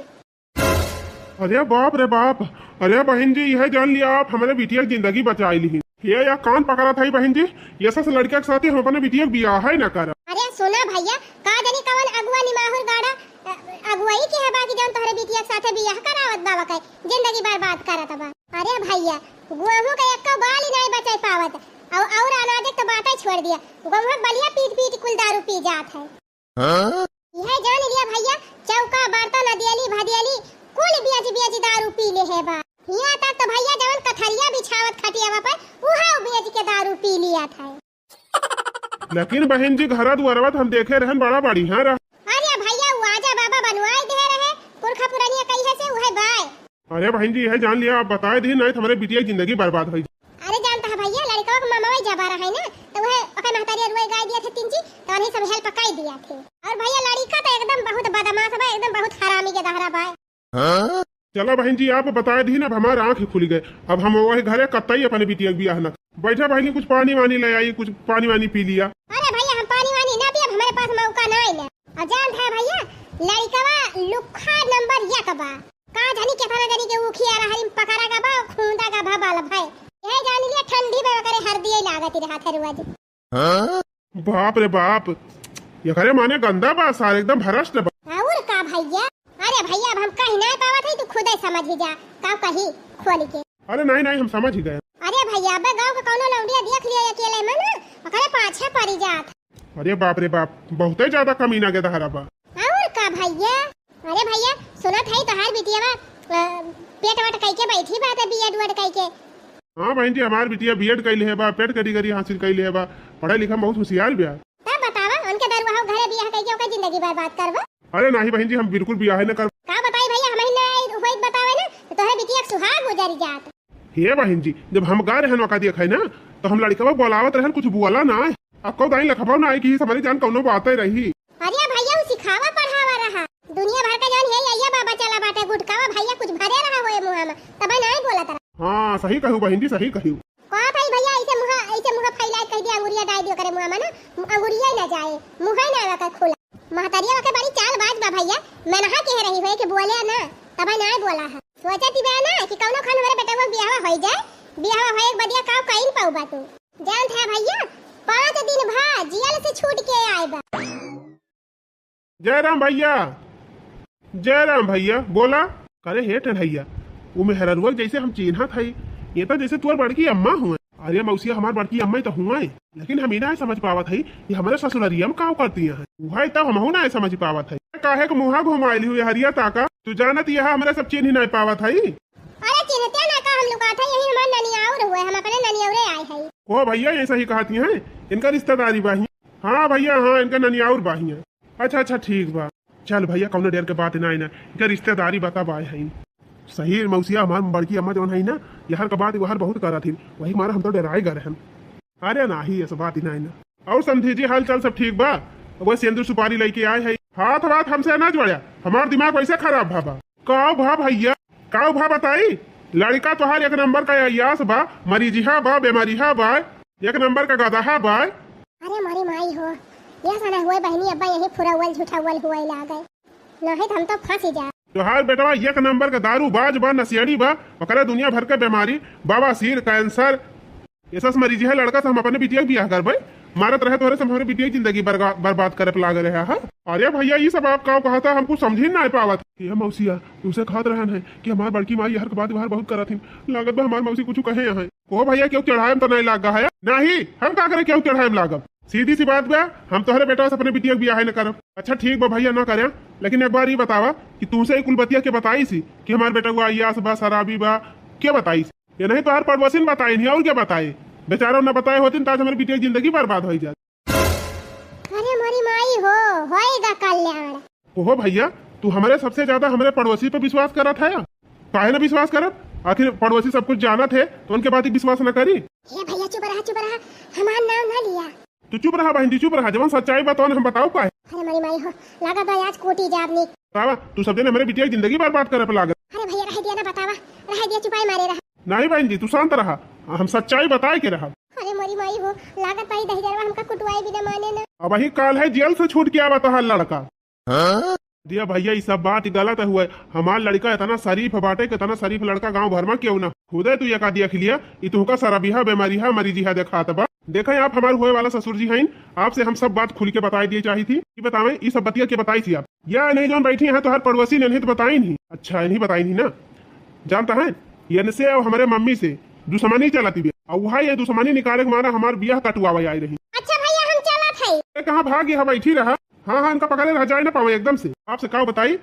अरे बाप रे बाप, अरे बहिन जी, इहे जान लिया आप हमरे बिटिया के जिंदगी बचाइ लिही। ये या कान पकड़त है बहिन जी, ये सब लड़का के साथे हम अपने बिटिया के बियाह है ना करब। अरे सुना भइया, का जानी कवन अगुआ निमाहुर गाड़ा, अ, अगुआई के है बा कि जौन तोहरे बिटिया के साथे बियाह करावत बा, ओके जिंदगी बर्बाद करत बा। अरे भइया, गोहूं के एक्को बाली नाहीं बचाइ पावत, अउ, अउर अनाज के तो बातै छोड़ दिया, गोहूं के बलिया पीट पीट कुल दारू पी जात है। हाँ? इहे जान लिया भइया, चौका, बर्तन, अदियली, भदियली, कुल बेच बेच दारू पी लेहे बा। हियां तक तो भइया जवन कथरिया बिछावत खटियावा पर, उहउ बेच के दारू पी लिया था। लेकिन बहिन जी, घरा दुआरवा त हम देखे रहन, बड़ा बढ़िया रहा। अरे भइया, उ आजा बाबा बनवाइ देहे रहे, पुरखा पुरनिया कहिए से उहे बाय। अरे बहिन जी, इहे जान लिया, आप बताइ दिही, नाहीं त हमरे बिटिया के जिंदगी बर्बाद होइ जाई। अरे जानत है भइया, लड़िकवा के ममवा जब रहे ना, त उहे ओकर महतारी रुआई गाय दिया थे तीन जी, त उन्हीं सब हेल्प कइ दिया थे। अउर भइया, लड़िका त एकदम बहुत बदमाश बा, एकदम बहुत हरामी के दहरा बा। हाँ? चला बहिन जी, आप बताइ दिही ना, अब हमार आँख खुलि गए। अब हम वही घरे कतई अपने बिटिया के बियाह ना। बैठा बहिनी, कुछ पानी वानी लइ आई, कुछ पानी वानी पी लिया। अरे भइया, हम पानी वानी ना पियब, हमरे पास मौका नाहीं ना। अउर जानत है भइया, लड़िकवा लुक्खा नंबर एक बा। का जानी केतना जानी के उखिया रहरिम पकड़ा गा बा, खूंदा गा भा बाल भाई। यह जान लिया ठंडी में ओकरे हरदिये लागत रहा थे रोज। हाँ? बाप रे बाप, एकरे माने गंदा बा सार, एकदम भ्रष्ट बा। अउर का भइया? अरे भइया, अब हम कहि नाहीं पावत है, तू खुदे समझि जा, का कही खोलि के। अरे नाहीं नाहीं, हम समझि गए। अरे भइया, अबे गाँव के कउनो लौंडिया देख लिया अकेले में ना, ओकरे पाछे पड़ि जात। अरे बाप रे बाप, बहुते ज्यादा कमीना के दहरा बा। अउर का भइया? अरे भइया, सुनत है तोहार बिटिया बा, अ, पेट वेट कइके बैठी बा, त बीएड वेड कइके। हाँ बहिन जी, हमार बिटिया बीएड कइ लेहे बा, पेट के डिग्री हासिल कइ लेहे बा, पढ़े लिखे में बहुत होशियार बिया। तब बतावा, उनके दरुआ हो घरे बियाह कइके ओकर जिंदगी बर्बाद करबा? अरे नाहीं बहिन जी, हम बिल्कुल बियाह न करब। का बताई भइया, हमही ना होइत बतावे ना, त तोहरे बिटिया के सुहाग उजरि जात। हे बहिन जी, जब हम गए रहन वका देखे ना, त हम लड़िकवा बोलावत रहन, कुछ बोला ना। अब कौ दाई लखबौ ना आई कि हमरी जान कउनो बातै रही। अरे भइया, उ सिखावा पढ़ावा रहा। दुनिया भर का जौन हे अइया बाबा चला बाटे, गुटकावा भइया कुछ भरे रहा होए मुँहा में, तबे नाहीं बोलत रहा। हाँ, सही कहू बहिन जी, सही कहू। का भाई भइया, अइसे मुँहा, अइसे मुँहा फैलाए कहि दिया, अंगुरिया डाल दियो करे मुँहा में ना, अंगुरिया ना जाए, मुँह ही ना रखा खुला। महतरिया के बड़ी चालबाज बा भइया, मनहा कहे रही होए कि बोले ना, तबे नाहीं बोला है। सोचत ही बा ना कि कउनो खान हमरे बेटवा के बियाहवा होइ जाए, बियाहवा होए के बदिया का कइन पाउबा तू। जानत है भइया, पाँच दिन भा जेल से छूट के आए बा। जय राम भइया, जय राम भइया, बोला। करे हे ठेठैया, उ मेहररुआ जइसे हम चीन्हत हई, ये त जइसे तोर बड़की अम्मा हुए। अरे मौसिया, हमार बड़की अम्मा ही त हुए, लेकिन हम ई नाहीं समझ पावत हई कि हमरे ससुररिया में का करती हैं। उहे त हमहू नाहीं समझ पावत हई। काहे के मुँहा घुमाइली हुई हरिया ताका, तू जानत यह हमरे सब चीन्ह नाहीं पावत हई। अरे चिन्हते ना का हम लुकात है, यही हमार ननियाउर हुए, हम अपने ननियाउरे आए हई। ओ भइया, ये सही कहती हैं, इनका रिश्तेदारी बाही। हाँ भइया, हाँ, इनका ननियाउर बाही है। अच्छा, अच्छा, ठीक बा। चल भइया, कउनो डर के बात नाहीं ना, इनका रिश्तेदारी बता बाय हईन। सही मौसिया, हमार बड़की अम्मा जौन हई ना, यहर के बात वहर बहुत करत हिन, वही मारे हम तो डराए गए रहन। अरे नाहीं, ऐसा बात ही नाहीं ना। अउर समधी जी, हाल चाल सब ठीक बा? वह सेंदूर सुपारी लइके आए हई। हाथ वाथ हमसे ना जोड़्या, हमार दिमाग वइसे खराब भा बा। काउ भा भइया, काउ भा बताई? लड़िका तोहार एक नंबर का अय्यास बा, मरीजिहा बा, बेमारिहा बा, एक नंबर का गदहा बा। अरे मोरी माई हो, यह सना हुए बहिनी अब्बा यही फुरौल झुठौल हुए लागे, नाहीं त हम तो फंसी जा। तोहार बेटवा एक नंबर का दारूबाज बा, नशेड़ी बा, ओकरे दुनिया भर के बेमारी, बवासीर, कैंसर, एसस मरीजिहा लड़िका से हम अपने बिटिया के बियाह करबे। मारत रहे तोहरे से हमरे बिटिया की जिंदगी बर्गा-, बर्बाद करे पे लागे रहे हा। अरे भइया, ई सब आप काउ कहत हा, हम कुछ समझी नाहीं पावत। ये मौसिया, तुमसे कहत रहन है कि हमार बड़की माई यहर के बात वहर बहुत करत हिन। लागत बा हमार मौसी कुछ कहे हैं। ओ भइया, केहू चढ़ाए में तो नाहीं लाग गा है? नाहीं, हम का करे केहू चढ़ाए में लागब? सीधी सी बात बा, हम तोहरे बेटवा से अपने बिटिया के बियाह न करब। अच्छा ठीक बा भैया, ना करे, लेकिन एक बार ई बतावा कि तुमसे ई कुल बतिया के बताइस कि हमार बेटवा अय्यास बा, शराबी बा, के बताइस? ये नहीं तोहार पड़ोसिन बताइन ही, और के बताए? बेचारा न बताए होतिन त आज हमरे बिटिया के जिंदगी बर्बाद होइ जात। अरे मोरी माई हो, होएगा कल्याण। ओहो भैया, तू हमरे सबसे ज्यादा हमरे पड़ोसी पे विश्वास करत है, काहे ना विश्वास करब? आखिर पड़ोसी सब कुछ जानत है, तो उनके बात ही विश्वास न करी। हे भैया चुप रहा, चुप रहा, हमार नाम ना लिया। तू चुप रहा बहन जी, चुप रहा, जवन सच्चाई बा तवन हम बताओ काहे। अरे मोरी माई हो, लागत बा आज कूटी जाब नी। बतावा, तू सब जने हमरे बिटिया के जिंदगी बर्बाद करे पे लागत। अरे भैया रह दिया ना, बतावा, रह दिया, चुपाई मारे रहा। नहीं बहन जी, तू शांत रहा, हम सच्चाई बताए के रहा। अरे मोरी माई हो, लागत बा ई दहिजरवा हमका कुटवाए बिना माने ना। अबही काल है जेल से छूट के आवा तोहार लड़का। दिया भैया, ई सब बात गलत हुए। हमार लड़का इतना शरीफ बाटे, कितना शरीफ लड़का गांव भर में केहू ना। खुदे तू एका देख लिया, ई तुहका शराबिहा, बेमारिहा, मरीजिहा देखात बा। देखे आप हमार हुए वाला ससुर जी हईन, आपसे हम सब बात खुल के बताए दिए चाही थी। ई बतावे, ई सब बतिया के बताई थी आप? या नहीं जौन बैठी हैं तोहार पड़ोसी ने नहीं तो बताई नहीं। अच्छा, नहीं बताई नहीं ना। जानता है, इनसे और हमरे मम्मी से दुश्मनी चलती बे। और वहाँ ये दुश्मनी निकाले के मारा हमार बियाह कटवावे आई रही। अच्छा भैया, हम चलत हई। ए, कहाँ भाग गया, बैठी रहा। हाँ, हाँ, इनका पकड़े रहा, जाए ना पावे एकदम से। आपसे का बताई,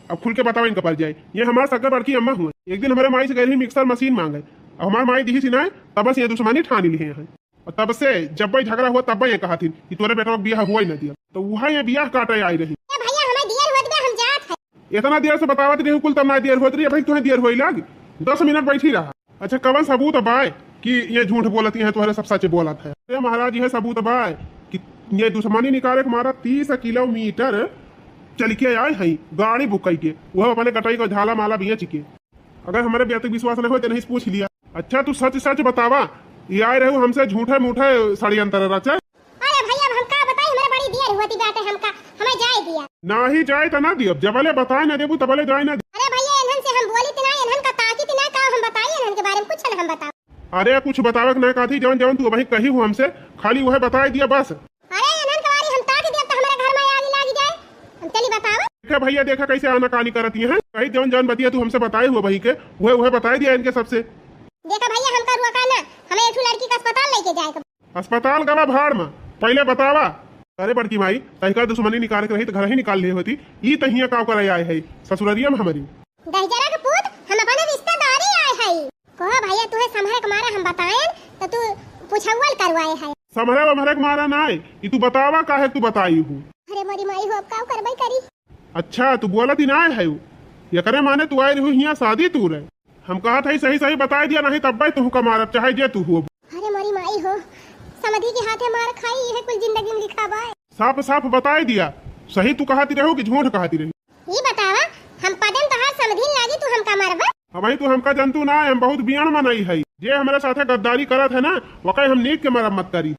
अब खुल के बतावे इनका पर जाए। ये हमार सगे बड़की अम्मा हुए, एक दिन हमारे माई से गए रही मिक्सर मशीन मांगे, अब हमार माई दिही सिनाए, तब से ये दुश्मनी ठानी लिए हैं। और तब से जब भी झगड़ा हुआ, तब भी ये कहा थी कि तोरे बेटवा के बियाह हुआ ही ना दिया, तो वहाँ ये बियाह काटे आई रही। ए भैया, हमें दियर होत बे, हम जात है। इतना देर से बतावत रही कुल, तब ना देर होत रही, अभी तुम्हें देर होई लाग। दस मिनट बैठी रहा। अच्छा, कवन सबूत बाय कि ये झूठ बोलती हैं, तुम्हारे सब सच बोलत है? अरे महाराज, ये सबूत बाय कि ये दुश्मनी निकाले के मारा तीस किलोमीटर चल के आए हैं गाड़ी बुक करके, वो अपने कटाई का झाला माला बेच के। अगर हमारे बेटे विश्वास नहीं हो तो नहीं से पूछ लिया। अच्छा, तू सच सच बतावा, ये आए रहे हमसे झूठे मूठे षड्यंत्र रचे? अरे भैया, अब हम का बताई, हमरा बड़ी देर होती बाटे, हमका, हमें जाए दिया। नाही जाए त ना दियब, जबले बताए ना देबू तबले जाए ना। अरे भैया, इन्हन से हम बोली ती ना, इन्हन का ताकी ती ना, का हम बताई, इन्हन के बारे में कुछ ना हम बताओ। अरे कुछ बतावे के ना कहती, जवन जवन तू अबही कही हो हमसे, खाली वह बताए दिया बस। अरे इन्हन के बारे हम ताकी दियब त हमारे घर में आग लाग जाए, हम चली बतावा। देखा भैया, देखा कैसे आनाकानी करती हैं, कही जवन जवन बतिया तू हमसे बताए हो अबही के, वह वह बताए दिया इनके सबसे। देखा भैया, हमका रुआ का ना, हमें एक ठो लड़की का अस्पताल लेके जाए के। अस्पताल गवा भाड़ में, पहले बतावा। अरे बड़की माई, तहिका दुश्मनी निकाल के रही तो घर ही निकाल लिए होती। ई तहिया काव करे आए है ससुररिया में हमारी। दहिजरा के पूत, हम अपने रिश्तेदारी आए है। कहो भैया, तुहे समहरे के मारा हम बताएन तो तू पुछौल करवाए है। समहरे वमहरे के मारा ना है, ई तू बतावा काहे तू बताई हूँ। अरे मोरी माई हो, अब काव करबई करी। अच्छा, तू बोलत ही ना है, एकरे माने तू आए रहू हियाँ शादी तू रहे। हम कहत हई सही सही बताए दिया, नहीं तब्बे तुहका मारब, चाहे जे तू हो। अरे मोरी माई हो, समधी के हाथे मार खाई, यह कुल जिंदगी में लिखा बाय। साफ साफ बताए दिया, सही तू कहती रहू कि झूठ कहती रही? ई बतावा, हम पदन तोहार समधिन लागी, तू हमका मारबा? अबही तू हमका जनतू ना, हम बहुत बियान मनई हई। जे हमरे साथे गद्दारी करत है ना, वके हम नीक के मरम्मत करी।